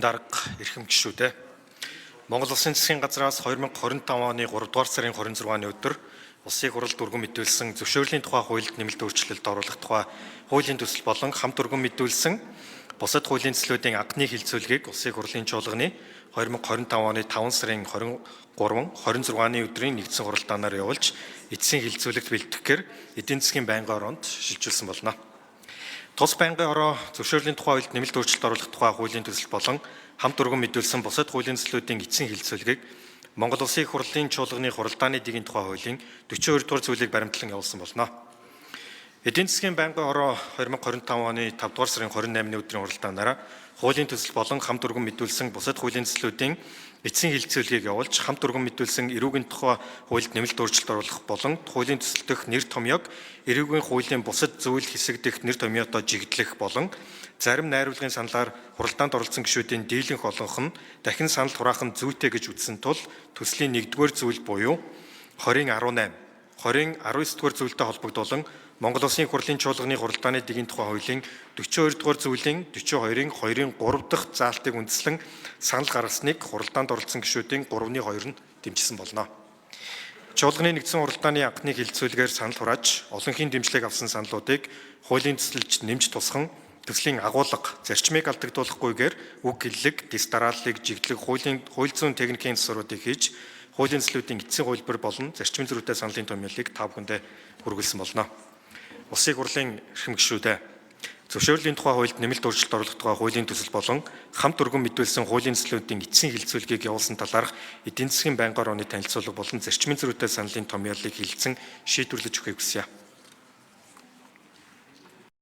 Дарга эрхэм гишүүдээ. Монгол Улсын засгийн газраас 2025 оны 3 дугаар сарын 26-ны өдөр Улсын их хурлд өргөн мэдүүлсэн зөвшөөрлийн тухай хуульд нэмэлт өөрчлөлт оруулах тухай хуулийн төсөл болон хамт өргөн мэдүүлсэн бусад хуулийн төслүүдийн анхны хэлэлцүүлгийг Улсын их хурлын чуулганы 2025 оны 5 сарын 23, 26-ны өдрийн нэгдсэн хуралдаанаар явуулж эцсийн хэлэлцүүлэгт бэлтгэхээр эдийн засгийн байнгын ороонд шилжүүлсэн болно. Тус байнгын ороо зөвшөөрлийн тухай хуульд нэмэлт өөрчлөлт оруулах тухай хуулийн төсөл болон хамт өргөн мэдүүлсэн бусад хуулийн төслүүдийн эцсийн хэлэлцүүлгийг Монгол Улсын их хурлын чуулганы хуралдааны дэгийн тухай хуулийн 42 дугаар зүйлийг баримтлан явуулсан болно. Эдийн засгийн байнгын ороо 2025 оны 5 дугаар сарын 28-ны өдрийн хуралдаанаараа хуулийн төсөл болон хамт өргөн мэдүүлсэн бусад хуулийн төслүүдийн эцсийн хэлэлцүүлгийг явуулж хамт өргөн мэдүүлсэн эрүүгийн тухай хуульд нэмэлт өөрчлөлт оруулах болон хуулийн төсөл дэх нэр томьёог эрүүгийн хуулийн бусад зүйл хэсэг дэх нэр томьёотой жигдлэх болон зарим найруулгын саналаар хуралдаанд оролцсон гишүүдийн дийлэнх олонх нь дахин санал хураах нь зүйтэй гэж үзсэн тул төслийн 1-р зүйл буюу 20-ын 18, 20-ын 19-р зүйлтэй холбогдуулан Монгол Улсын их хурлын чуулганы хуралдааны дэгийн тухай хуулийн 42 дугаар зүйлийн 42-ын 2-ын 3 дахь заалтыг үндэслэн санал гаргасныг хуралдаанд оролцсон гишүүдийн 3-ны 2 нь дэмжсэн болно. Чуулганы нэгдсэн хуралдааны анхны хэлэлцүүлгээр санал хурааж, олонхийн дэмжлэг авсан саналуудыг хуулийн төсөлд нэмж тусган төслийн агуулга, зарчмыг алдагдуулахгүйгээр үг хэллэг, дэс дарааллыг жигдлэх хуулийн хууль зүйн техникийн засваруудыг хийж, хуулийн төслүүдийн эцсийн хувилбар болон зарчмын зөрүүтэй саналын томьёолыг та бүхэндээ хүргэлсэн болно. Улсын хурлын эрхэм гишүүдээ, зөвшөөрлийн тухай хуульд нэмэлт өөрчлөлт оруулах тухай хуулийн төсөл болон хамт өргөн мэдүүлсэн хуулийн төслүүдийн эцсийн хэлэлцүүлгийг явуулсан талаарх эдийн засгийн байнгын орооны танилцуулга болон зарчмын зөрүүтэй саналын томьёолыг хэлэлцэн шийдвэрлэж өгөхийг хүсье.